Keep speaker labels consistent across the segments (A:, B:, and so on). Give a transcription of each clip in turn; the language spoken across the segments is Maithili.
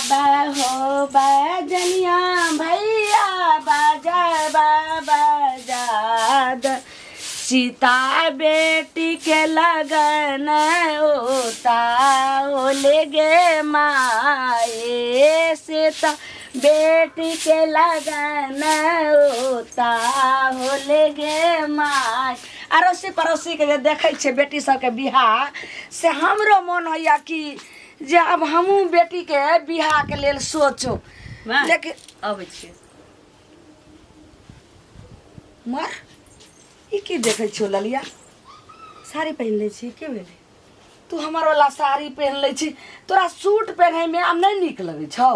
A: बाबा हो बजनिया भैया बाजा बाबा जाद सीता बेटी के लगन होता ले गे माए सीता बेटी के लगन होता ले गे माए। अड़ोसी पड़ोसी के जे देखै छियै बेटी सबके बियाह से हमरो मोन होइया कि जे आब हमहूँ बेटीके बियाहके लेल सोचू। लेकिन
B: अबै छियै।
A: मर ई की देखै छियौ ललिया?
B: साड़ी पहिन लै छी, की भेलै?
A: तू हमर वाला साड़ी पहिन लै छी, तोरा सूट पहिनैमे आब नहि नीक लगै छौ?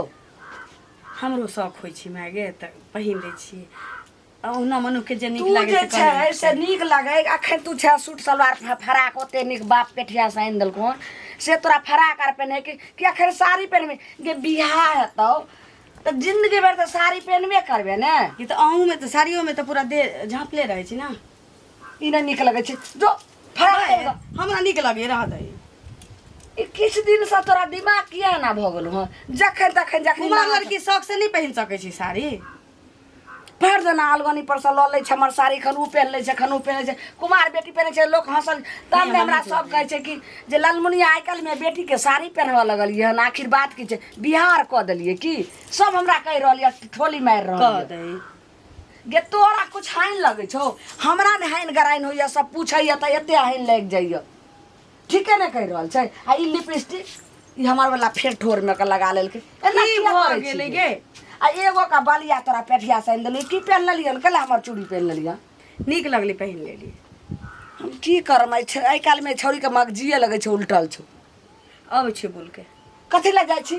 B: हमरो शौक होइ छै माय गे, तऽ पहिन लै छी। ओहुना मनुखके जे नीक
A: तू
B: लागै
A: जे
B: से कऽ
A: छै से नीक लगै। अखन तू छै सूट सलवार फराक ओते नीक बाप पेठिया से आनि देलकौ हन से तोरा फराक आर पहिने कि अखन साड़ी पहिनबे? गे बियाह हेतौ तऽ जिन्दगी भरि तऽ साड़ी पहिनबे करबे ने।
B: ई तऽ अहूँमे तऽ साड़ियोमे तऽ पूरा देह झाँपले रहै छै ने।
A: ई नहि नीक लगै छै, जो फराक पहिन कऽ।
B: हमरा नीक लगैए, रहऽ दही।
A: ई किछु दिनसँ तोरा दिमाग किया एना भऽ गेलौ हँ? जखन तखन जखन
B: कुमार लड़की शौक से नहि पहिन सकै छै साड़ी।
A: भरि दिना अलगनी पर से लऽ लै छै हमर साड़ी, खन उ पहिन लै छै, खन उ पहिन लै छै। कुमार बेटी पहिनै छै, लोक हँसल तब ने। हमरा सब कहै छै कि जे ललमुनिया आइ काल्हिमे बेटीके साड़ी पहिनबऽ लगलियै हन, आखिर बात की छै? बिहार कऽ देलियै की? सब हमरा कहि रहल यऽ, ठोली मारि रहल
B: कऽ
A: यऽ।
B: दही।
A: गे तोरा कुछ हानि लगै छौ? हमरा ने हानि गराइन होइए, सब पूछैए तऽ एते हानि लागि जाइए। ठीके ने कहि रहल छै। आ ई लिपस्टिक ई हमर वाला फेर ठोरमे के लगा लेलकै। एना
B: की
A: किया
B: भऽ
A: करै
B: गेलै
A: छी
B: गे?
A: आ एगो का बलिया तोरा पेठिया से आनि देलियै, की पहिन लेलियै? कैला हमर चूड़ी पहिन लेलियै?
B: नीक लगलै, पहिन लेलियै।
A: हम की करम, आइ काल्हिमे छौड़ीके मगजिए लगै छै उलटल छौ।
B: अबै छियै बुलके।
A: कथी लए जाइ छी?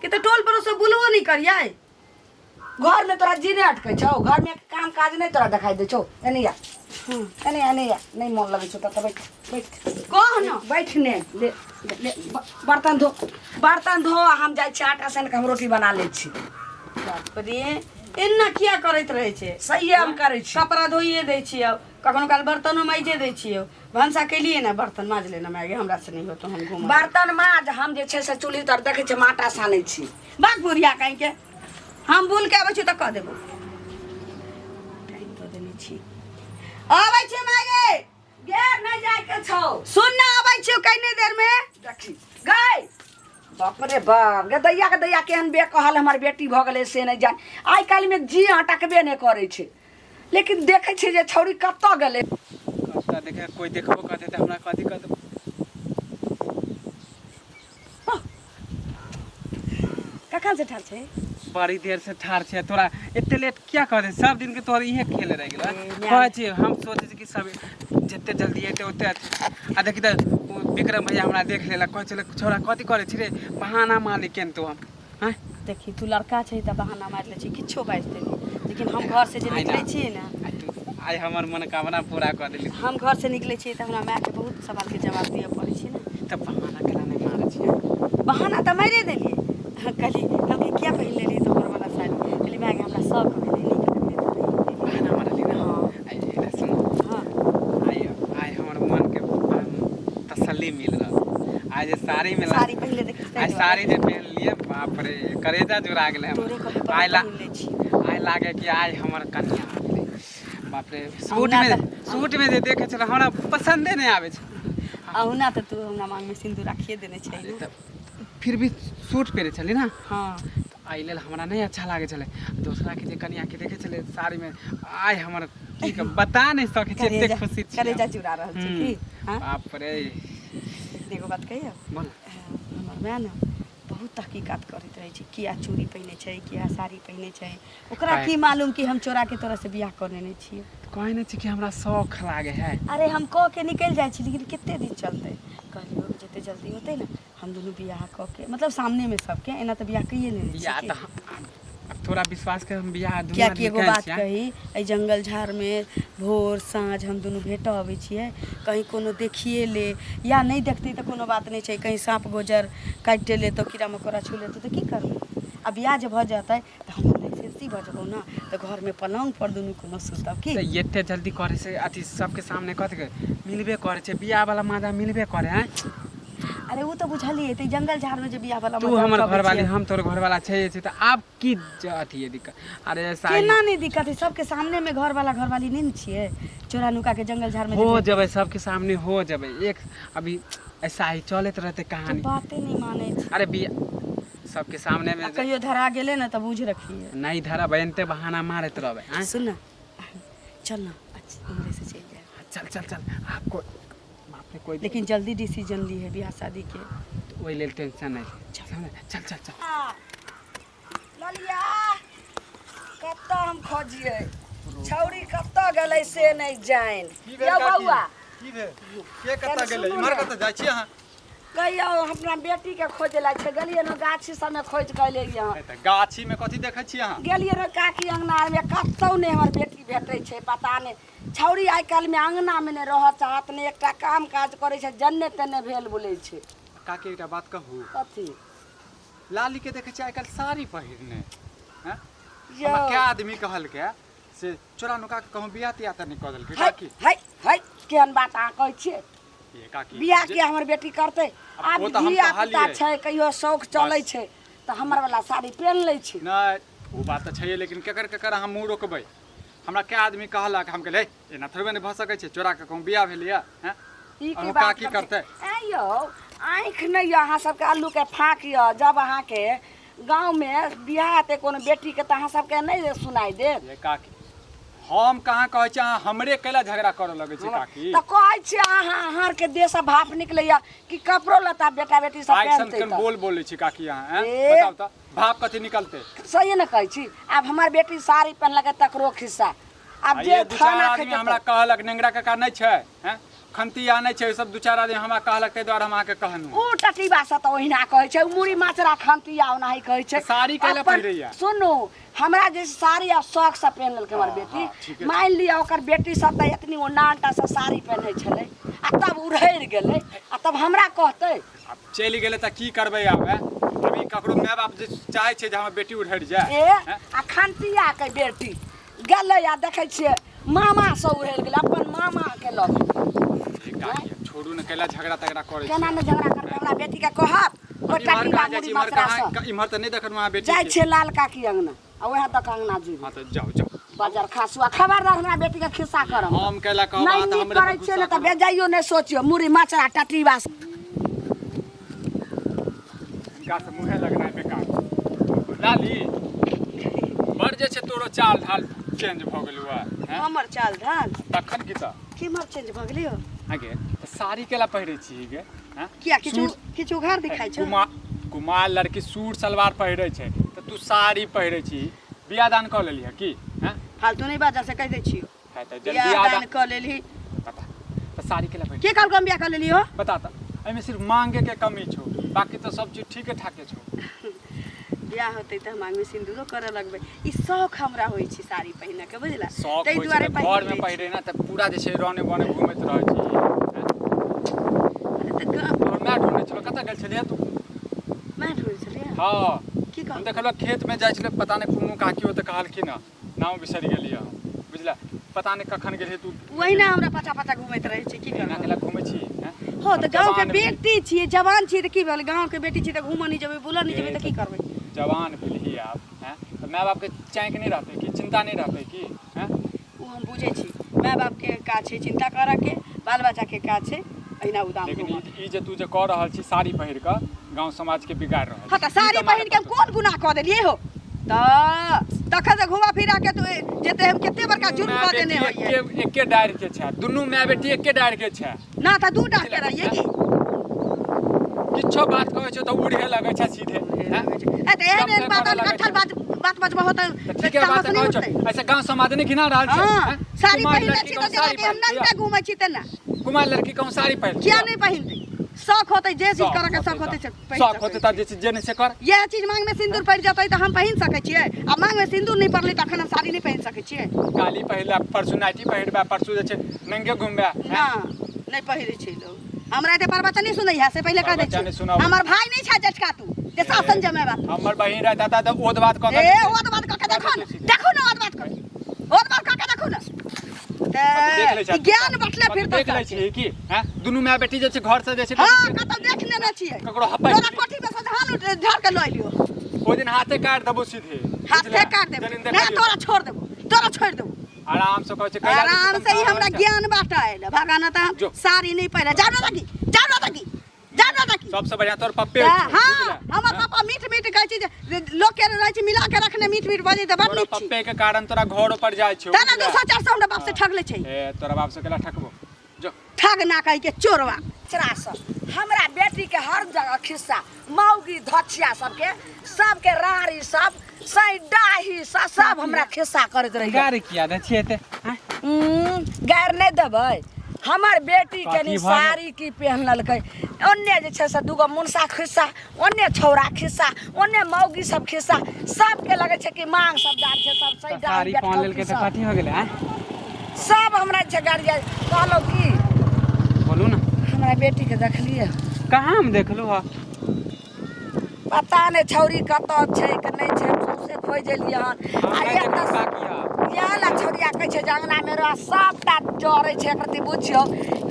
B: कि तऽ टोल पड़ोस बुलबो नहि करियै।
A: घरमे तोरा जी नहि अटकै छौ? घरमे काम काज नहि तोरा देखाइ दै छौ? एने आ, एने एने आ। नहि मोन लगै छौ तऽ बैठ, बैठ।
B: कह न।
A: बैठ ने, ले ले बर्तन धो, बर्तन धो। आ हम जाइ छी आटा सानि कऽ हम रोटी बना लै छी।
B: बाप रे, एना किया करैत रहै छै?
A: सहिए हम करै छी।
B: कपड़ा धोइए दै छियौ, कखनो काल बर्तनो माइजे दै छियौ। भनसा केलियै ने, बर्तन माज लेना माय गे, हमरा से नहि होतो, हम घूमब।
A: बर्तन माज, हम जे छै से चूल्ही तर देखै छियै आटा सानै छी।
B: बाग बुढ़िया कहीं के, हम बुल के आबै छी तऽ कऽ देबो। टाइम दऽ देने छी, आबै छी माय गे।
A: गे नहि जायके छौ।
B: सुन ने, आबै छी कने देर में।
A: देखी गै, बाप रे बाप, गे दैया के दैया केहन बे कहल हमर बेटी भऽ गेलै से नहि जान। आइ काल्हिमे जी अटकबे नहि करै छै, लेकिन देखै छियै जे छौड़ी कतऽ गेलै।
C: कतऽ देखे कोइ देखबो करतै तऽ हमरा कथी कहतै?
B: कखन से ठाढ़ छै?
C: बड़ी देर से ठाढ़ छै। तोरा एते लेट किया कर दे? सब दिन के तोहर इहे खेल रहि गेल। कहै छी हम सोचै छी कि सब जते जल्दी एतै ओते अथी। आ देखी तऽ ओ विक्रम भैया हमरा देख लेलक, कहै छलै छौड़ा कथी करै छी रे, बहाना मारली केन तू हम आँय?
B: देखी, तू लड़का छै तऽ बहाना मारि लै छी, किछो बाजि देली, लेकिन हम घर से जे
C: आइ
B: निकलै
C: ना।
B: छियै ने,
C: आइ तू आइ हमर मनोकामना पूरा कऽ देली।
B: हम घर से निकलै छियै तऽ हमरा मायके बहुत सवालके जवाब दिअ पड़ै छै ने।
C: तऽ बहाना केना नहि मारै छियै?
B: बहाना तऽ मारिए देलियै। कहली, कहलकै किया पहिन लेलियै तोहर वाला साड़ी? कहली माय गे, हमरा शौक भेलै, नीक लगलै तऽ पहिन लेलियै।
C: बहाना मारली ने?
B: हँ।
C: आइ एने सुन।
B: हँ।
C: आइ आइ हमर मनके तसल्ली मिल रहल आइ जे साड़ी में
B: साड़ी पहिनले देखी।
C: आइ साड़ी जे पहिन लिए, बाप रे, करेजा जुड़ा गेलै हमर।
B: तोरे कहे पर
C: आइ ला
B: पहिन लै छी।
C: आइ लागे कि आइ हमर कनिया आ गेलै। बाप रे, सूट
B: अहुना
C: में
B: तऽ
C: सूट में जे देखे छलै हमरा पसंदे नहि आबै छै।
B: अहुना तऽ तू हमरा मांगमे सिन्दूर राखिए देने छै
C: अरे
B: ने।
C: तऽ फिर भी सूट पहिरे छली ने।
B: हँ।
C: तऽ एहि लेल हमरा नहि अच्छा लागै छलै। दोसराके जे कनियाके देखै छलै साड़ीमे, आइ हमर की कहब, बता नहि सकै छी एते
B: करेजा
C: खुशी छी।
B: करेजा जुड़ा रहल छै की? हँ।
C: बाप रे।
B: एगो बात कहियौ?
C: बोल।
B: हमर माय ने बहुत तहकीकात करैत रहै छै, किया चूड़ी पहिने छै, किया साड़ी पहिने छै। ओकरा की मालूम कि हम चोरा के तोरा से बियाह कऽ लेने छियै।
C: कहै नहि छै कि हमरा शौख लागे है।
B: अरे हम कऽ के निकलि जाइ छी, लेकिन कते दिन चलतै? कहलियौ कि जते जल्दी होतै ने हम दुनू बियाह कऽ के, मतलब सामनेमे सबके, एना तऽ बियाह कैये लेने छियै।
C: बियाह
B: की
C: तऽ आब थोड़ा विश्वास कर, हम बियाह दुनू
B: कियाकि
C: आदमी
B: एगो
C: कैल
B: बात
C: छियै।
B: कही, एहि जङ्गल झाड़मे भोर साँझ हम दुनू भेटऽ अबै छियै, कहीँ कोनो देखिए ले या नहि देखतै तऽ कोनो बात नहि छै, कहीँ साँप गोजर काटि लेतौ, कीड़ा मकोड़ा छू लेतौ तऽ की करबै? आ बियाह जे भऽ जेतै तऽ हम लाइसेंसी भऽ जेबौ ने, तऽ घरमे पलङ्गपर दुनू कोनो सुतब की?
C: तऽ एते जल्दी करै से अथी सबके सामने कथी के मिलबे करै छै, बियाह वाला मजा मिलबे करे है।
B: अरे ओ तऽ बुझलियै तऽ जंगल झाड़मे जे बियाह वाला
C: तू
B: मजाक
C: हमर
B: करै
C: घरवाली
B: छियै।
C: हम तोर घरवाला छै छै तऽ आब की अथी है दिक्कत? अरे ऐसा ही
B: केना नहि दिक्कत है? सबके सामने में घर वाला घरवाली नहि ने छियै, चोरा नुका के जंगल झाड़ में
C: हो जेबै, सबके सामने हो जेबै। एक अभी ऐसा ही चलैत रहते
B: तू
C: कहानी।
B: बाते नहि मानै छै।
C: अरे बिया सबके सामने में
B: आ कहियो धरा गेलै ने तऽ बुझ रखिए।
C: नहीं धरबै, एनते बहाना मारैत रहबै आँय?
B: सुन ना, चल ना, अच्छा, उम्हरे से चलि जाए।
C: चल चल चल, आपको बाप रे कोई
B: लेकिन जल्दी डिसीजन ली है बियाह शादी के।
C: ओहि लेल टेंशन नहीं, चल चल चल चल।
A: ललिया, कतऽ हम खोजियै छौड़ी, कतऽ गेलै से नहि जानि।
D: की भेल
A: यौ
D: काकी?
A: बौआ।
D: की भेल? के कतऽ
A: कनी
D: गेलै?
A: सुनू
D: इम्हर
A: ने।
D: कतऽ जाइ छी अहाँ?
A: कहियौ, अपना बेटीके खोजै लए छै गेलियै ने, गाछी सबमे खोजि कऽ एलियै हँ।
D: ए तऽ गाछीमे कथी देखै छी अहाँ?
A: गेलियै ने काकी अङ्गनामे, कतहु नहि हमर बेटी भेटै छै। पता नहि छौड़ी आइ काल्हिमे अङ्गनामे नहि रहऽ चाहत, नहि एकटा काम काज करै छै, जन्ने तेन्ने भेल बोलै छै।
D: काकी, एकटा बात कहू?
A: कथी?
D: लाली के देखै छियै आइ काल्हि साड़ी पहिरने हैं।
A: यौ
D: हमरा कै आदमी कहलकै से चोरा नुका के कहूँ बियाह तियाह तऽ नहि कऽ देलकै?
A: है
D: काकी,
A: है है, केहन बात अहाँ कहै छियै?
D: ये काकी,
A: बियाह के हमर बेटी करतै? आब
D: ओ तऽ हम
A: धिया पुता
D: कहलियै।
A: छै, कहियो शौक चलै
D: बस।
A: छै तऽ हमर वाला साड़ी पेन लै छै।
D: नहि, ओ बात तऽ छैहे, लेकिन केकर केकर अहाँ मुँह रोकबै? हमरा कै आदमी कहलक, हम कहलियै हे, एना थोड़बे नहि भऽ सकै छै, चोरा के कहूँ बियाह भेलैया हैं?
A: ई की
D: अहूँ
A: बात
D: काकी
A: करै
D: करतै?
A: ऐं यौ, आँखि नहि यऽ अहाँ सबके? आलूके फाँक यऽ? जब अहाँके गाँवमे बियाह हेतै कोनो बेटीके तऽ अहाँ सबके नहि सुनाइ देत?
D: ये काकी, हम कहाँ कहै छी? अहाँ हमरे कैला झगड़ा करऽ लगै छी काकी?
A: तऽ कहै छी अहाँ, अहाँ आरके देहसँ भाप निकलैया कि कपड़ो लत्ता बेटा बेटी सब
D: आइ सन
A: पहिनतै
D: केहन
A: तऽ
D: बोल बोलै छी काकी अहाँ ऐं?
A: ए।
D: बताउ तऽ, भाप कथी निकलतै?
A: सहिए ने कहै छी। आब हमर बेटी साड़ी पहिनलकै तकरो खिस्सा। आब
D: आ
A: जे
D: ये दू चारि
A: खाना
D: आदमी
A: खेतै
D: हमरा कहलक, नेंगरा काका नहि छै हैं, खंती आनै छै, सब दू चारि आदमी हमरा कहलक, ताहि दुआरे हम अहाँके कहलहुँ।
A: ओ टटीबा से तऽ ओहिना कहै छै, ओ मुड़ी माचरा खंतिया ओनाही कहै छै।
D: तऽ साड़ी कैला
A: अपन-
D: पहिरैया?
A: सुनू, हमरा जे साड़ी आ शौक से पहिन लेलकै हमर
D: हँ,
A: बेटी।
D: हँ, ठीके छै।
A: मानि लिअ ओकर बेटी सब तऽ एतनी ओ नानटा से साड़ी पहिनै छलै आ तब उड़हरि गेलै आ तब हमरा कहतै।
D: आब चलि गेलै तऽ की करबै आब? ऐं? अभी ककरो माय बाप जे चाहै छै जे हमर बेटी उड़हरि जाय?
A: ए
D: ऐं?
A: आ खंतिया के बेटी गेलै आ देखै छियै मामा से उड़हरि गेलै अपन मामा के लग।
D: ए काकी, आब छोड़ू ने, कैला झगड़ा तगड़ा करै
A: केना
D: छी?
A: नहि झगड़ा करबै? हमरा बेटी के कहत ओ
D: इम्हर
A: टटीबा
D: कहाँ जाइ
A: मुड़ी
D: छी? इम्हर
A: मचरा
D: कहाँ
A: से
D: इम्हर तऽ नहि देखलहुँ अहाँ बेटी
A: जाइ
D: के।
A: छियै लाल काकी अंगना आ उएह दऽ कऽ अंगना जेबै।
D: हँ तऽ जाउ जाउ।
A: बजर खासुआ, खबरदार हमरा बेटी के खिस्सा करब।
D: हम कैला कहब?
A: नहि
D: अहाँ तऽ
A: नीक
D: हमरे पर
A: करै छियै
D: गुस्सा
A: ने तऽ
D: करब।
A: बेजाइयो नहि सोचियौ, मुड़ी मचरा टटीबा।
D: हिनका से मुँहे लगनाइ बेकार। लाली, बड़ जे छै तोरो चाल ढाल चेंज भऽ गेलौ हैं?
B: हमर चाल ढाल?
D: तखन की तऽ।
B: केम्हर चेंज भऽ गेलियो?
D: हाँ गे, तऽ साड़ी केला पहिरै छी गे हैं?
B: किया, किछु
D: सूट
B: किछु उघार दिखाइ छौ?
D: कुमार कुमार लड़की सूट सलवार पहिरै छै तऽ तू साड़ी पहिरै छी। बियाह दान कऽ लेलिह की हैं?
B: फालतू नहि बाजा से कहि दै छियौ।
D: है तऽ जब
B: बियाह
D: बियाह
B: दान
D: दान
B: कऽ लेलही?
D: बता तऽ, साड़ी केला पहिर
B: के कहलकौ हम बियाह कऽ लेली हो?
D: बता तऽ, एहिमे सिर्फ मांगे के कमी छौ, बाकी तऽ सब चीज ठीके ठाके छौ।
B: बियाह होतै तऽ हम मांगमे सिन्दूरो करऽ लगबै। ई शौक हमरा होइ छै साड़ी पहिनऽ के, बुझला?
D: शौक
B: ताहि
D: होइ छै
B: दुआरे
D: तऽ
B: पहिन
D: घरमे
B: लै छी।
D: पहिरे ने तऽ पूरा जे छै रने बने घूमैत रहै छी।
B: अरे तऽ
D: तोहर माय ढूँढै छलौ, कतऽ गेल छलियै तू?
B: माय ढूँढै छलियै?
D: हँ।
B: की
D: हम
B: कहलकै?
D: देखलहुँ खेतमे जाइ छलै, पता नहि कोनो काकी ओतऽ कहलखिन हँ, नाम बिसरि गेलियै हम, बुझला? पता नहि कखन गेलियै तू।
B: ओहिना हमरा पाछा पाछा घूमैत रहै छै, की
D: एना
B: करबै?
D: केला घूमै छी हैं?
B: हो तऽ
D: हम
B: गाँवके
D: जवान भेल
B: बेटी छियै, जवान छियै तऽ की भेल? गाँवके बेटी छियै तऽ घूमऽ नहि जेबै, बुलऽ नहि जेबै तऽ की करबै?
D: जवान भेलही आब हैं तऽ माय बापके चैंक नहि रहतै की, चिन्ता नहि रहतै की हैं?
B: ओ हम बुझै छी, माय बापके काज छै चिन्ता करऽके, बाल बच्चाके काज छै अहिना उदाम
D: लेकिन
B: घूमऽ।
D: ई जे तू जे कऽ रहल छी, साड़ी पहिर कऽ गाँव समाजके बिगाड़ि रहल
B: हँ तऽ
D: छी। ई
B: साड़ी
D: तऽ मानऽ
B: पहिन के हम
D: पड़तौ।
B: कोन गुनाह कऽ देलियै हो? तऽ तखन से घुमा फिरा के तो जेते हम कते बड़का
D: दुनू
B: जुर्म
D: माय
B: कऽ देने
D: बेटी
B: होइए।
D: एके एके डारि के छै, दुनू माय बेटी एके डारि के छै।
B: ना तऽ दू डाँट के रहियै की?
D: किछो बात कहै छौ तऽ उड़हे लगै छै सीधे हैं?
B: ए तऽ एहन एहन
D: गप
B: बात
D: करऽ लगै
B: कट्ठल
D: छै।
B: बात बात बजबहो तऽ
D: तऽ ठीके बात
B: तामस नहि
D: कहै छौ।
B: उठतै?
D: ऐसे गाँव समाज नहि घिना रहल छै
B: हँ
D: हैं?
B: साड़ी
D: कुमार
B: पहिरने
D: लड़की
B: छी
D: कहूँ
B: तऽ जेना
D: साड़ी
B: कि हम
D: पहिरतियै?
B: नंगटा घूमै छी तेना।
D: कुमार लड़की कहूँ साड़ी पहिरतियै?
B: किया नहि पहिनतै? शौक होतै, जे चीज करऽ के शौक होतै से पहिन
D: शौक
B: सकै
D: होतै तऽ
B: छी।
D: जे चीज जे नहि से कर।
B: इएह चीज मांग में सिन्दूर पड़ि जेतै तऽ हम पहिन सकै छियै, आ मांग में सिन्दूर नहि पड़लै तखन हम साड़ी नहि पहिन सकै छियै?
D: काली पहिरला, परसू नाइटी पहिरबै, परसू जे छै नंगे घुमबै हैं?
B: ना, नहि पहिरै छै लोग। हमरा एते प्रवचन नहि सुनै है से पहिले कह दै
D: प्रवचन नहि
B: छी।
D: सुनाउ।
B: हमर भाय नहि छै जटका तू जे शासन जमेबा।
D: हमर बहिन रहता तऽ ओत बात कऽ
B: ए
D: के
B: ओत बात कऽ के देखो ने, देखो ने, ओत बात कर, ओत बात कऽ के देखो ने।
D: कतौ देख लै
B: तऽ
D: छै
B: ई ज्ञान बटले
D: कतौ
B: फिर
D: देख लै छिही की हैं दुनू माय बेटी जे छै घर से जे छै
B: हाँ कतौ देख लेने छियै
D: ककरो हपै
B: तोरा कोठी में से धान झाड़ के लऽ एलियो
D: ओहि दिन हाथे काटि देबो सीधे
B: हाथे
D: बुझले?
B: काट देबो
D: जमीन
B: नहि
D: देखलियौ।
B: तोरा छोड़ देबो तोरा छोड़ देबो
D: आराम से कहै छै कैला जे
B: आराम से ही
D: तनखा
B: हमरा
D: रहै छै।
B: ज्ञान बाटा आयल भगाना तऽ
D: जो।
B: साड़ी नहीं पहिरे जाओ ना तकी जाओ ना तकी जाओ ना तकी
D: सबसे बढ़िया तोर पप्पे होइ छौ,
B: हाँ
D: बुझले?
B: हमर पापा मीठ मीठ कहै छै जे लोक के रहै छै मिला के रखने मीठ मीठ बजै तऽ बड़
D: तोरा
B: नीक छै
D: पप्पे के कारण तोरा घर पर जाइ छौ
B: तेना
D: बुझले?
B: 200 400 हमरा बाप से ठग लै छै
D: ए तोरा बाप से केला ठकबो जो
B: ठग ना कहि के चोरवा
A: चरा सब हमरा बेटी के हर जगह खिस्सा मौगी धछिया सबके सबके रारी सब सही डाही सब सब हमरा खिस्सा करैत रही
C: गाड़ी किया दै छियै एते आँय?
A: गारि नहि देबै हमर बेटी के
C: कथी
A: नी
C: भऽ गेल?
A: साड़ी की पहनलकै ओन्ने जे छै से दूगो मुनसा खिस्सा ओन्ने छौड़ा खिस्सा ओन्ने मौगी सब खिस्सा सबके लगै छै कि मांग सब जाइ छै सब सही
C: तऽ
A: डाही
C: साड़ी पहन लेलकै
A: बेटकौटी
C: तऽ
A: सब
C: कथी हो गेलै आँय?
A: सब हमरा छै गारि कहलहुँ की
C: बोलू ने
A: हमरा बेटीके देखलियै
C: कहाँ हम देखलू हँ
A: पता नहि छौड़ी कतऽ छै कि नहि छै हम सौंसे खोजि एलियै हन
C: हम
A: आ
C: नहि
A: एक
C: देखलू
A: तऽ
C: काकी हँ
A: इएह लए छौड़िया कहै छै जे अङ्गनामे रह सबटा जरै छै एकरती बुझियौ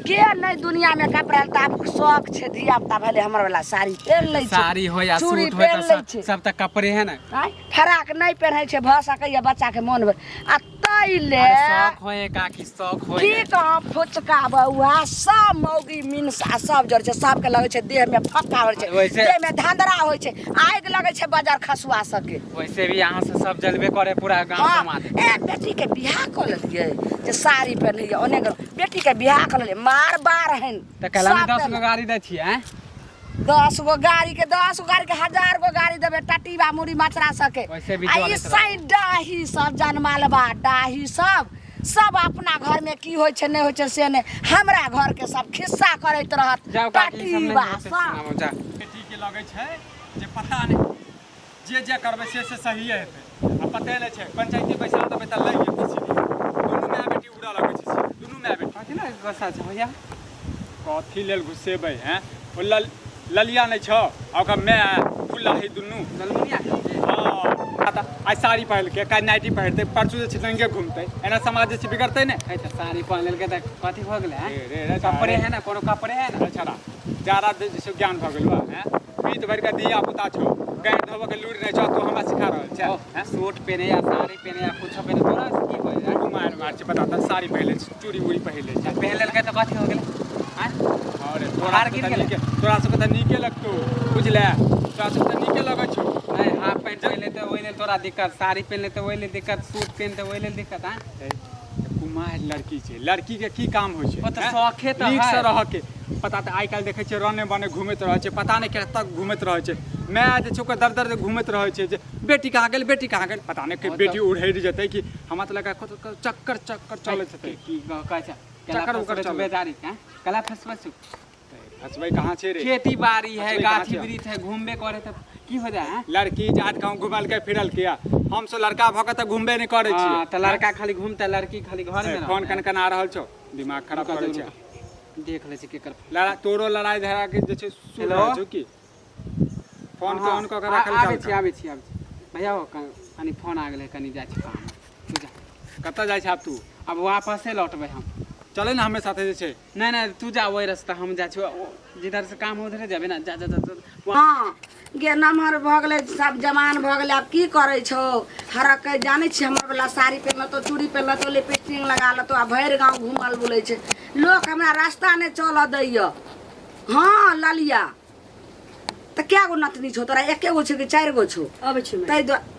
A: के नहि दुनियामे कपड़ा लत्ता आब शौक छै धिया पुता भेलै हमर वला साड़ी पहिन लै छै
C: साड़ी हो या
A: चूड़ी
C: सूट हो तऽ
A: पहिन लै
C: सब
A: छै
C: सब तऽ कपड़े है ने
A: आँय फराक नहि पहिनै छै भऽ सकैए बच्चाके मोन भरि आ ताहि ले
C: अरे शौक होए काकी शौक होए
A: की कहब फुचका बौआ सब मौगी मिनसा सब जड़ छै सबके लगै छै देहमे फक्का होइ छै
C: वैसे-
A: देहमे धंधरा होइ छै आगि लगै छै बाजार खसुआ सबके
C: वैसे भी यहाँ से सब जलबे करे पूरा गांव
A: हाँ
C: समाज
A: ए बेटी के बियाह कऽ लेलियै जे साड़ी पहिनैया ओने गेलहुँ बेटी के बियाह कऽ लेलियै मार बार हन
C: तऽ कल
A: सब
C: 10 गो गाड़ी दै छियै आँय?
A: 10 गो गाड़ी के 10 गो गाड़ी के हजार गो गाड़ी देबै टटीबा मुड़ी मचरा सबके
C: वैसे भी
A: आ ई
C: जलैत
A: सही डाही सब जनमालबा डाही सब सब अपना घर में की होइ छै नहि होइ छै से नहि हमरा घर के सब खिस्सा करैत रहत
C: जाओ काकी ई सब नहीं
A: टटीबा
C: होतै,
A: सब
C: सुनाबो, जा
D: बेटी के लगै छै जे पता नहि जे जे करबै से से सहिए हेतै आ पते नहि छै पंचायती बैसा देबै तऽ लागि जेतै सीधे दुनू माय बेटी उड़ऽ लगै छै सीधे, दुनू माय बेटी
C: कथी लए गुस्सा छै भैया
D: कथी लेल घुसेबै हैं ओ लल ललिया नहि छौ आ ओकर माय फुल्ला है दुनू
C: ललमुनिया के?
D: हँ तऽ आइ साड़ी पहिरलकै काल्हि नाइटी पहिरतै परसू जे छै नंगे घुमतै एना समाज जे छै बिगड़तै नहि
C: है तऽ साड़ी पहिन लेलकै तऽ कथी भऽ गेलै
D: रे रे रे
C: कपड़े है ना कोनो कपड़े है ना
D: छड़ा जादा जे छै ज्ञान भऽ गेलौ हैं पीत भरि के धिया पुता छौ गारि धोबऽ के लूरि नहि छौ तू हमरा सिखा रहल छै
C: ओ, सूट पहने या साड़ी पहने या कुछो पहने तोरा से की होइ
D: तू मार मार छै बता तऽ साड़ी पहिरले छै चूड़ी उड़ी पहिरले छै
C: पहन लेलकै तऽ कथी हो गेलै आँय?
D: अरे तोरा
C: हार
D: सबके
C: गिर
D: तऽ
C: गेलै।
D: नीके तोरा सबके तऽ नीके लगतौ बुझले तोरा सबके तऽ नीके लगै छौ
C: नहीं हाफ पैंट पहन लेते ओहि लेल तोरा दिक्कत साड़ी पहन लेते ओहि लेल दिक्कत सूट पहनते ओहि लेल दिक्कत आँय
D: हे, तऽ कुमारि लड़की छै लड़की के की काम होइ छै
C: ओ तऽ
D: हैं?
C: शौखे तऽ
D: नीक से
C: है।
D: रहऽ के पता तऽ आइ काल्हि देखै छियै रने बने घूमैत रहै छै पता नहि कतऽ घूमैत रहै छै माय जे छै ओकर दर दर घूमैत रहै छै जे बेटी कहाँ गेल बेटी कहाँ गेल पता नहि
C: ओ तऽ-
D: बेटी उड़ैत जेतै कि हमरा तऽ लगा कतौ कतौ चक्कर चक्कर चलैत हेतै
C: की कहै छै केला
D: चक्कर उक्कर
C: फसबै छौ
D: चलै।
C: बेचारी के आँय? केला फसबै छौ
D: फसबै कहाँ छै रे
C: खेती बाड़ी है
D: फसबै कहाँ
C: गाछी
D: छै?
C: वृक्ष है घूमबे करे तऽ की हो जाए आँय?
D: लड़की जात गाँव घुमलकै फिरलकै आ हमसब लड़का भऽ कऽ तऽ घुमबे नहि करै
C: हाँ,
D: छियै
C: तऽ लड़का खाली घूमता लड़की खाली घर में
D: फोन कन कन आ रहल छौ दिमाग खराब करै छै
C: देख लै छै केकर
D: लड़ा तोरो लड़ाई झगड़ा के जे छै सुन
C: हेलो?
D: रहल छौ की फोन के ऑन कऽ के राखल
C: आबै
D: चल
C: छी आबै छी आबै छी भैया हो कनि फोन आ गेलै कनि जाइ छी काम तू जा
D: कतऽ जाइ छै आब तू
C: आब वापसे लौटबै हम
D: चले ने हमे साथे जे छै
C: नहि नहि तू जा वही रास्ता हम जाइ छी जिधर से काम हो उधरे जेबै ने जा जा जा जा।
A: हँ गे नमहर भऽ गेलै सब जवान भऽ गेलै आब की करै छौ हरक जानै छी हमर वला साड़ी पहिरलतो चूड़ी पहिरलतो लिपस्टिक लगा लेतो आ भरि गाँव घूमल बुलै छै लोक हमरा रास्ता नहि चलऽ दैय हँ ललिया तऽ कए गो नतनी छौ तोरा एके गो छौ कि चारि गो छौ
B: अबै छी
A: ताहि दुआरे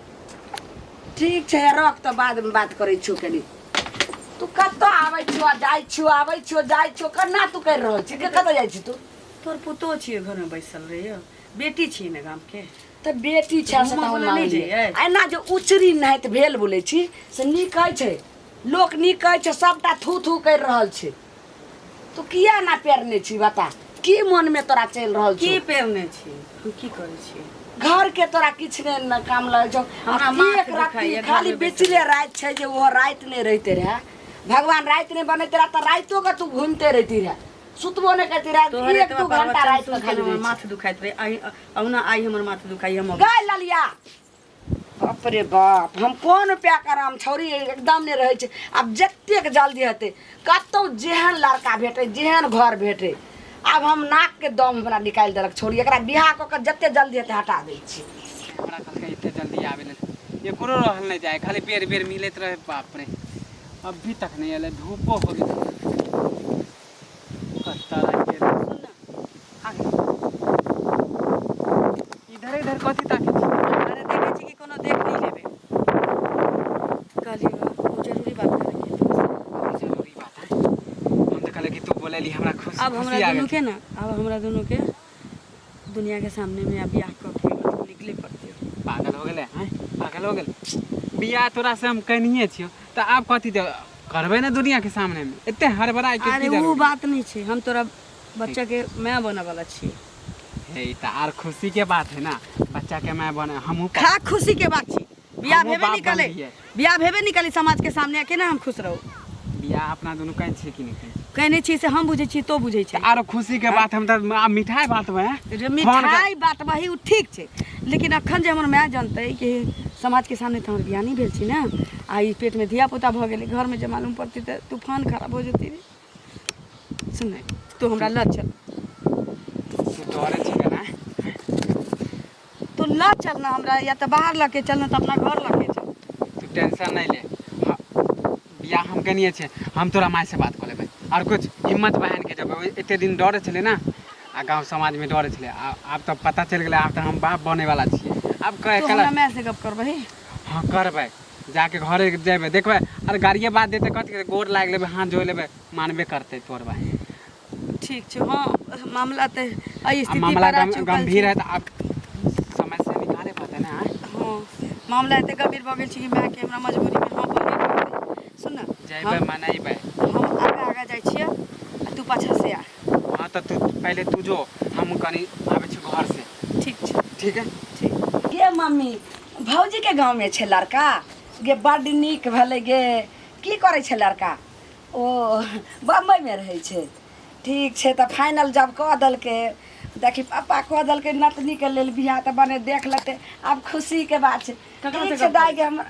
A: ठीक छै रख तऽ बादमे बात करै छियौ कनि तू कतऽ आबै छियो आ जाइ छियो आबै छियो जाइ छियो केना तू करि रहल छी कतऽ जाइ छी तू
B: तोर पुतोह छियै घरमे बैसल रहैय बेटी छियै ने गामके
A: तऽ बेटी छै से
B: घूमऽ
A: तऽ हम
B: बुलै नहि
A: मानलियै।
B: जइयै।
A: एना जे उचरी नाहित भेल बोलै छी से नीक कहै छै लोक नीक कहै छै सबटा थू थू करि रहल छै तू किया ना पेरने छी बता की मनमे तोरा चलि रहल
B: की
A: छौ
B: पेरने छी हम की करै छी
A: घर के तोरा किछु नहि न काम लगै छौ
B: हमरा
A: आ
B: माथ
A: एक राति
B: दुखाइए,
A: खाली
B: घरमे बैसल।
A: बेचले राति छै जे ओहो राति नहि रहिते रहए भगवान राति नहि बनैते रहए तऽ रातिओ के तू घूमिते रहिती रहए सुतबो नहि करती रहए
B: तोहर
A: एक
B: एतबा
A: दू घंटा
B: प्रवचन
A: राति
B: सुनि
A: के
B: के
A: खाली
B: हमर
A: रहै छै।
B: माथ दुखाइत रहै आइ अहुना आइ हमर माथ दुखाइ हम
A: गै ललिया बाप रे बाप, हम कोन उपाय करम? छौरी एकदम नहि रहै छै। आब जतेक जल्दी हेतै, कतहु जेहन लड़का भेटै, जेहन घर भेटै, आब हम नाकके दम हमरा निकालि देलक छौरी। एकरा बियाह कऽ कऽ जतेक जल्दी हेतै हटा दै छी।
C: हमरा कहलकै एते जल्दी आबै लेल, एकरो रहल नहि जाय, खाली बेर बेर मिलैत रहे। बाप रे, अभी तक नहि एलै, धूपो हो गेलै, कतऽ रहि गेलै?
B: सुन ना।
C: आगे इधर इधर कथी ताकै छी?
B: अरे देखै छी कि कोनो देख नहि लेबै। कहली ओ जरूरी बात करेके है तोरा से।
C: बहुत जरूरी बात है। हम तऽ कहले कि तू बोलेली हमरा खुश
B: अब हमरा
C: खुशी आ
B: दुनू
C: गेल।
B: के ना, अब हमरा दुनू के दुनिया के सामने में अब बियाह कऽ के मतलब निकले पड़तै।
C: पागल हो गेलै हैं, पागल हो गेलै। बियाह तोरा से हम कहनिए छियौ तऽ आब कथी दे करबै ने दुनिया के सामने में एते हड़बड़ाय के
B: अरे
C: की
B: ओ
C: जरूरी?
B: बात नहीं छै, हम तोरा बच्चा के माय बनऽ वाला छियै।
C: हे, ई तऽ आर खुशी के बात है ना, बच्चा के माय बने हमहूँ।
B: खा खुशी के बात छी, बियाह
C: हमहूँ
B: भेबे
C: बाप
B: नहीं कले।
C: बनलियै।
B: बियाह भेबे नहीं कले समाज के सामने केना हम खुश रहू?
C: बियाह अपना दुनू कहै छियै कि नहि कहै छियै?
B: कहने छी से हम बुझै छी, तो बुझै छै।
C: आरो खुशी के बात, हम तऽ आब मिठाई बांटबै हैं।
B: रे मिठाई बांटबही ओ ठीक छै, लेकिन अखन जे हमर माय जनतै कि समाजके सामने तऽ हमर बियाह नहि भेल छै ने, आ ई पेटमे धिया पुता भऽ गेलै, घरमे जे मालूम पड़तै तऽ तूफान खराब हो जेतै रे। सुन ने, तू हमरा लऽ चल।
C: तू डरे छी केना?
B: तू लऽ चल ने हमरा, या तऽ बाहर लऽ के चल ने तऽ अपना घर लऽ के चल।
C: तू टेंशन नहीं ले। हाँ, बियाह हम कनिए छै, हम तोरा माय से बात कऽ लेबै आओर कुछ हिम्मत बहन के जब एते दिन डरे छलै ने आ गाँव समाजमे डरे छलै, आब तऽ पता चलि गेलै, आब तऽ हम बाप बने वाला छियै। आब कह
B: तू
C: कल
B: हमरा माय से गप करबही?
C: हाँ, करबै। जाके घरे जेबै, देखबै, अरे गाड़िए बात देतै, कथी करतै, गोर लागि लेबै, हाथ जोड़ि लेबै, मानबे करतै तोर भाय।
B: ठीक छै। हाँ, मामला तऽ एहि
C: आ
B: स्थिति
C: मामला
B: पर आ चुकल
C: गंभीर
B: छै।
C: है तऽ आब समय से निकाले पड़तै ने आँय?
B: हाँ, मामला एते गंभीर भऽ गेल छै कि मायके हमरा मजबूरीमे हाँ बोलहे पड़तै। सुन ने।
C: जेबै।
B: हम
C: मनेबै।
B: हम आगाँ आगाँ जाइ छियै आ तू पाछाँ से आ।
C: हाँ, तऽ तू पहिले तू जो, हम कनि आबै छी घर से।
B: ठीक छै।
C: ठीक है।
B: ठीक।
A: गे मम्मी, भौजीके गाँवमे छै लड़का गे? बड्ड नीक भेलै गे। की करै छै लड़का? ओ बम्बइमे रहै छै। ठीक छै, तऽ फाइनल जब कऽ देलकै, देखी पापा कऽ देलकै नतनीके लेल बियाह, तऽ बने देख लेतै, आब खुशीके बात छै।
B: ककरा से
A: ठीक छै
B: गप
A: दाइ गे, हम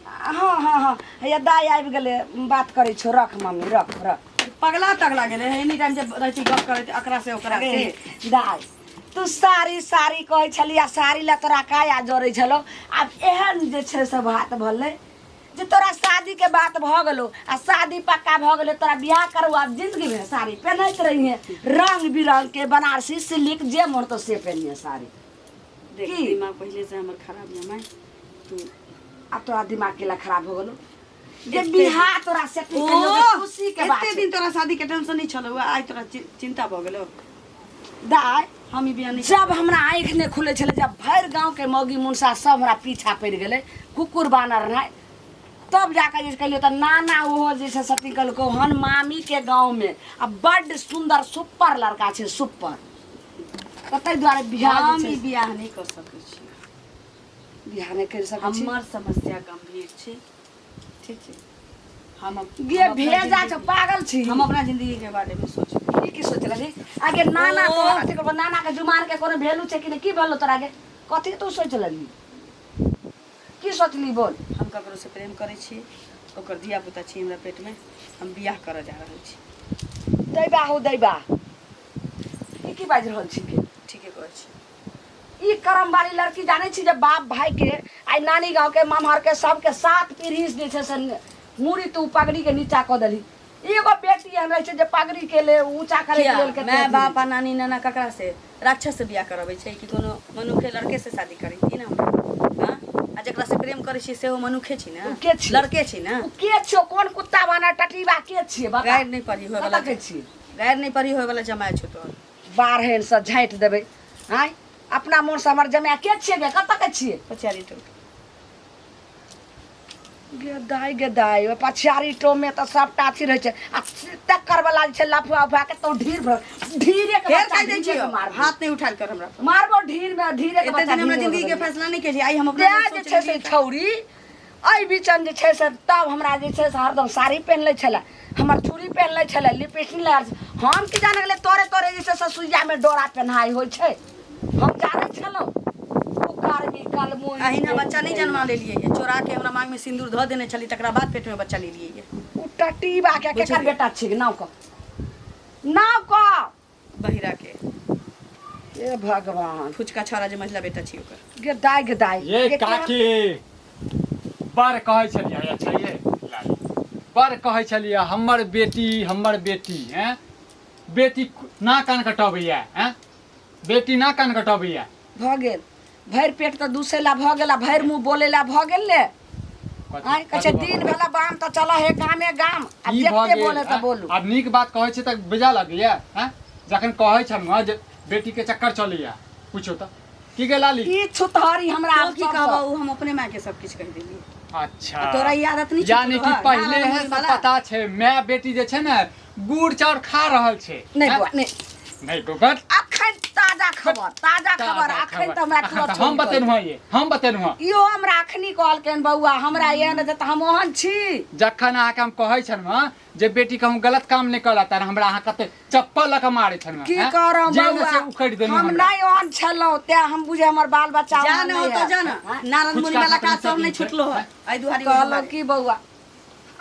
A: हँ हँ हँ, हैया दाइ आबि गेलै, बात करै छौ। रख मम्मी, रख रख।
B: पगला तगला गेलै एनी टाइम जे रहै छै गप करैत एकरा से ओकरा से।
A: अरे दाइ, तू साड़ी साड़ी कहै छली आ साड़ी लए तोरा काया जरै छलौ। आब एहन जे छै से बात भेलै जे तोरा शादीके बात भऽ गेलौ आ शादी पक्का भऽ गेलै, तोरा बियाह करू। आब जिन्दगीमे साड़ी पेन्हैत रहिहे रंग बिरंगके, बनारसी सिल्क, जे मोन तो से पेन्हिए साड़ी।
B: देख
A: की?
B: दिमाग पहिले से हमर खराब यऽ माय, तू
A: आब तोरा दिमाग केला खराब हो गेलौ जे बियाह तोरा सेटिंग करियौ के खुशी के बात
B: एते
A: छै।
B: दिन तोरा शादी के टेंशन नहीं छलौ, आइ तोरा चिंता भऽ गेलौ।
A: दाइ,
B: हम ई बियाह नहीं
A: जब हमरा आँखि नहि खुलै छलै, जब भरि गाँवके मौगी मुनसा सब हमरा पीछा पड़ि गेलै कुकुर बानर नहि, तब जाकऽ जे कहलियै तऽ नाना ओहो जे छै सती कहलकै हन मामीके गाँवमे आ बड्ड सुन्दर सुपर लड़का छै, सुपर, तऽ ताहि दुआरे बियाह
B: हम
A: जे
B: ई
A: छै
B: बियाह नहीं कर सकै छी।
A: बियाह नहि करि सकै छी?
B: हमर समस्या गंभीर छै, ठीक छै? हम
A: गे
B: हम अपना
A: भेजा
B: जिंदगी-
A: छौ, पागल छी?
B: हम अपना जिंदगी के बारे में सोचबै।
A: ई की सोच रहली आगे? नाना
B: ओ।
A: तोहर अथी करबो, नाना के जुमान के कोनो वैल्यू छै कि नहि? की भेलो तोरा गे? कथी तू सोच लेलही? की सोचली, बोल।
B: हम ककरो से प्रेम करै छी, ओकर धिया पुता छी हमरा पेट में, हम बियाह करऽ जा रहल छी।
A: दैबा हो दैबा, ई की बाजि रहल छी गे?
B: ठीके कहै छी।
A: ई करम वाली लड़की जानै छी जे बाप भाई के आइ नानी गाँव के ममहर के सबके सात पीढ़ी जे छै से मूड़ी तू पगड़ी के नीचा कऽ देलही। एगो बेटी एहन रहै छै जे पगड़ी के ले ऊँचा करे के लेल
B: किया
A: कते
B: माय
A: अथी
B: बाप
A: रहै
B: आ नानी नाना ककरा से राक्षस से बियाह करबै छै कि कोनो मनुखे लड़के से शादी करै छी ने हम? हाँ, आ जकरा से प्रेम करै छी सेहो मनुखे छी ने?
A: उ के छी?
B: लड़के छी ने?
A: छै। उ के छियौ? कोन कुत्ता बानर टटीबा के छियै, बता।
B: गारि नहि पड़ी होय वाला।
A: कतऽ के छियै?
B: गारि नहि पड़ी होय वाला जमाय छौ तोहर।
A: बारहन से झाँटि देबै। आँय, अपना मोनसँ हमर जमाय के छियै गे? कतऽ के छियै?
B: पछाड़ी टोल।
A: गे दाइ, गे दाइ, ओहि पछियारी टोमे तऽ सबटा अथी रहै छै आ तकर वाला जे छै लफुआ उफुआ के तो ढीर भर ढीरे के
B: फेर
A: बच्चा
B: कहि दै
A: ढीरे के
B: छियौ,
A: मारबो।
B: हाथ नहि उठायल कर हमरा पर।
A: मारबो ढीर में ढीरे के
B: एते
A: बच्चा
B: दिन हमरा
A: ढीरे
B: जिंदगी के
A: के
B: फैसला नहि केलियै, आइ हम अपना
A: तें
B: लेल
A: जे
B: सोच
A: छै से
B: लेलियै।
A: छौरी एहि बीचन जे छै से तब हमरा जे छै से हरदम साड़ी पहिन लै छलै, हमर चूड़ी पहिन लै छलै, लिपस्टिक लगा लै छलै। हम की जाने गेलियै तोरे तोरे जे छै से सुइयामे डोरा पेन्हाइ होइ छै? हम जानै छलहुँ ओ बेशर्मी कलमुही।
B: अहिना बच्चा नहि जन्मा लेलियै ये, चोरा के हमरा मांग में सिंदूर धऽ देने छली, तकरा बाद पेट में बच्चा लेलियै ये।
A: उ टटीबा के केकर बेटा छी? नाव कह, नाव कह।
B: बहिरा के।
A: हे भगवान।
B: फुचका छौड़ा जे मझिला बेटा छी ओकर।
A: गे दाय, गे दाय।
D: ये
A: गे केहन-
D: काकी, बड़ कहै छलियै, अच्छा ये लाली, बड़ कहै छलियै हमर बेटी, हमर बेटी, हैं बेटी ना कान कटबैया, हैं बेटी ना कान कटबैया।
A: भऽ गेल, भरि पेट तऽ दूसैला भऽ गेल आ भरि मुँह बोलैला भऽ गेल ने।
D: कथी-
A: आँय कहै छै
D: कथी भऽ
A: दिन भेला बाम तऽ चलऽ हे गामे गाम आ
D: की भऽ
A: जते
D: गेल,
A: बोले तऽ
D: हैं?
A: बोलू।
D: आब नीक बात कहै छै तऽ बेजा लगैया, हैं? जखन कहै छलहुँ हँ जे बेटी के चक्कर चलैया, पूछो तऽ की गे लाली?
A: ई छुतहरी हमरा
B: तो
A: आब
B: की
A: सबसँ-
B: कहबो, उ हम अपने माय के सब किछु कहि देलियै।
D: अच्छा।
B: आ तोरा ई आदत नहि छौ
D: यानी कि
B: तोहर,
D: पहिले
B: नाला
D: है से
B: वाला।
D: पता छै, माय बेटी जे छै ने गुड़ चाउर खा रहल छै।
A: नहि
D: हैं?
A: बौआ, नहि।
D: नहि गोबर।
A: अखन ताजा खबर, ताजा खबर अखन तऽ हमरा
D: अखन
A: तुरत
D: तऽ हम
A: छोड़ि
D: बतेलहुँ हँ, ये हम बतेलहुँ हँ।
A: इहो हमरा अखनी कहलकनि बौआ, हमरा एहन हेतै तऽ हम ओहन छी।
D: जखन अहाँके हम कहै छलहुँ हँ जे बेटी कहूँ गलत काम नहि करत, तऽ हमरा अहाँ कते चप्पल लऽ कऽ मारै छलहुँ
A: की
D: हँ?
A: करब
D: जे ने
A: बौआ,
D: से उखड़ि देलहुँ
A: हम
D: हमरा।
A: नहि ओहन छलहुँ, तें हम बुझे हमर बाल बच्चा
B: जा
A: ओहन
B: न
A: नहि
B: होतो,
A: है।
B: जा न। नारद मुनि
D: फुचका
B: वाला
D: खतम
B: काज सब नहि
D: छै।
B: छुटलो है एहि दुआरे, ओहि
A: कहलहुँ
B: दुआरे।
A: की बौआ,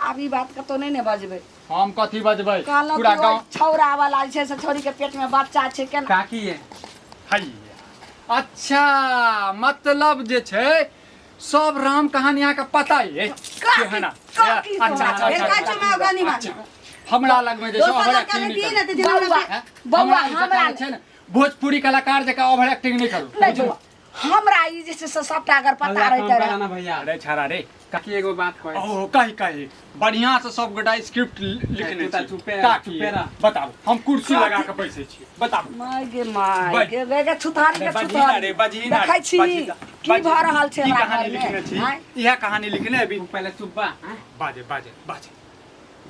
A: आब ई बात कतौ नहि ने बजबै।
D: हम कथी बजबै?
A: कहलहुँ
D: पूरा
A: कि ओहि
D: गाँव
A: छौड़ा वाला जे छै से छौड़ी के पेट में बच्चा छै केना?
C: काकी ये।
D: हैया, अच्छा, मतलब जे छै सब राम कहानी अहाँके पता ये।
A: काकी,
D: केहन?
A: काकी
D: अच्छा,
A: तोरा।
D: अच्छा,
B: फेर
D: अच्छा,
B: कहै छौ माय ओकरा नहि
D: अच्छा।
B: माने।
D: हमरा लगमे जे छै
B: दोसर
D: ओवर
B: लड़का
D: एक्टिंग
B: नहि
D: नहि
B: दिए
D: करू।
B: ने तऽ जेना हमरा
A: बौआ,
D: हैं?
A: बौआ,
D: हमरा ई
A: हमरा
D: जकाँ छै ने भोजपुरी कलाकार जकाँ ओवर एक्टिंग नहि करू।
A: नहि बौआ, हमरा ई जे छै से सबटा अगर पता
C: हल्ला
A: रहिते
C: कम
A: रहए।
C: करा ना भैया।
D: अरे छाड़ा रे।
C: काकी, एगो बात कहै छी।
D: ओ कही, कही। बढ़िया से सब गोटा स्क्रिप्ट लिखने
C: तू तऽ
D: छी।
C: चुपे-
D: काकी,
C: चुपे रह।
D: बताबू, हम कुर्सी लगा के बैसै छी, बताबू।
A: माय गे माय।
D: बज।
A: गे गे गे छुतहारी के
D: बजही ना
A: छुतहारी।
D: रे, बजही ना।
A: देखै छी
D: बजही ना।
A: की भऽ रहल छै
D: की
A: हमरा
D: कहानी
A: घरमे?
D: लिखने छी?
A: आँय?
D: इएह कहानी लिखने अभी।
C: तू पहिले चुप बा, हैं?
D: बाजे, बाजे, बाजे।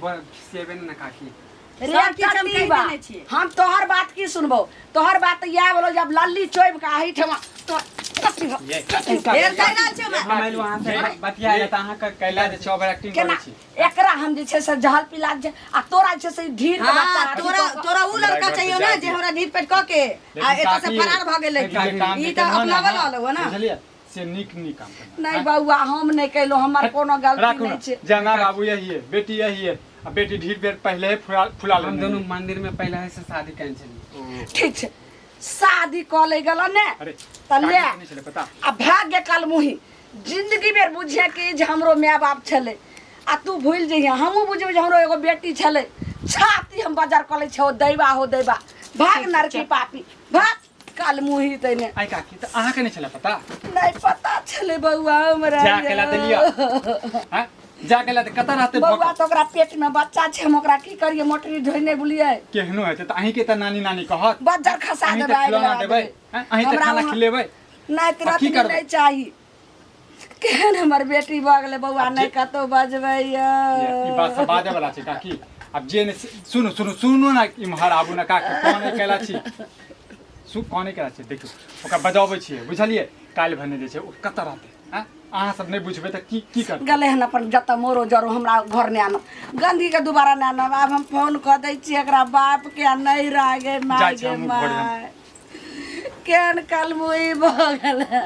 C: बोल, खिसियेबे ने काकी।
A: रे
B: सब किछु हम कहि
A: टटीबा,
B: देने छियै।
A: हम तोहर बात की सुनबौ? तोहर बात तऽ इएह बोलो जब लल्ली चोबि कऽ एहिठमा तो
D: ये।
B: फेर कहि रहल छौ माय।
C: हम एलहुँ अहाँ से बतिया तऽ अहाँ के
D: कैला जे छै ओवर एक्टिंग
A: केना
D: करै छी।
A: एकरा हम जे छै से जहल पिला छै आ तोरा जे छै से ढीर के बच्चा
B: हाँ,
A: अथी
B: तोरा
A: कऽ कऽ-
B: तोरा उ लड़का
D: हमरा
B: चाहियो
D: घर
B: ना
D: से
B: जे हमरा ढीर पेट कऽ के आ
D: लेकिन
B: एतऽ से
D: काकी,
B: फरार भऽ गेलै।
D: जे काम
B: ई
D: जे
B: तऽ
D: केलहुँ
B: अपना
D: ने
B: वाला
D: अहाँ,
B: होलो ना।
D: बुझलियै, से नीक नीक काम केलहुँ।
A: नहि बौआ, हम नहि केलहुँ, हमर कोनो गलती
D: राखू
A: नहि
D: ने
A: छै।
D: जाना बाबू, यही है बेटी, यही है आ बेटी ढीर बेर पहले ही फुला फुला
C: हम
D: लेने
C: दुनू
D: है।
C: मंदिर में पहले से शादी केने छलियै।
A: ठीक छै, शादी कऽ ले गेल ने।
D: अरे
A: तऽ ले।
D: काकी नहि छलै पता।
A: आ भाग्य कलमुही जिंदगी बेर बुझिए कि जे हमरो माय बाप छलै आ तू भूलि जइहे, हमहूँ बुझबै जे हमरो एगो बेटी छलै। छाती हम बजार कऽ लै छै, दैबा हो दैबा, भाग नरकी पापी भाग कलमुही तैने।
D: आइ काकी, तऽ अहाँके नहि छलै पता?
A: नहि पता छलै बौआ हमरा।
D: जा के ला देलियै हैं, जा के ला दे, कतऽ रहतै?
A: बौआ
D: भोकल?
A: तऽ ओकरा पेट में बच्चा छै, हम ओकरा की करिए? मोटरी ढोइने बुलियै।
D: केहनो हेतै तऽ अहींके तऽ नानी नानी कहत।
A: बज्जर खसा
D: अहीं
A: देबै,
D: तऽ
A: आगि
D: खिलौना
A: लगा
D: देबै
A: देबै।
D: हैं, अहीं तऽ
A: हमरा
D: खाना
A: वहाँ-
D: खिलेबै।
A: नहि
D: आ की
A: रत्नी
D: करबै?
A: नहि चाही। केहन हमर बेटी भऽ गेलै बौआ, नहि
D: जे-
A: कतौ बजबै।
D: ई बात सब बाजै वाला छै काकी? आब जे नहि सुनू, सुनू, सुनू ने, इम्हर आबू ने काकी। कोने केला छी सु कोने केला छी? देखियौ, ओकरा बजाबै छियै, बुझलियै? काल्हि भने जे छै ओ कतऽ रहतै? आँय, अहाँ सब नहि बुझबै तऽ की की करबै?
A: गेलै हन अपन जतऽ मोरो जरो, हमरा घर नहि आनब, गन्दगीके दुबारा नहि आनब। आब हम फोन कऽ दै छियै एकरा बापके आ नहि रह गे माय।
D: जाइ छी
A: गे
D: हमहूँ घरे हम।
A: माय, केहन कलमुही भऽ गेलै।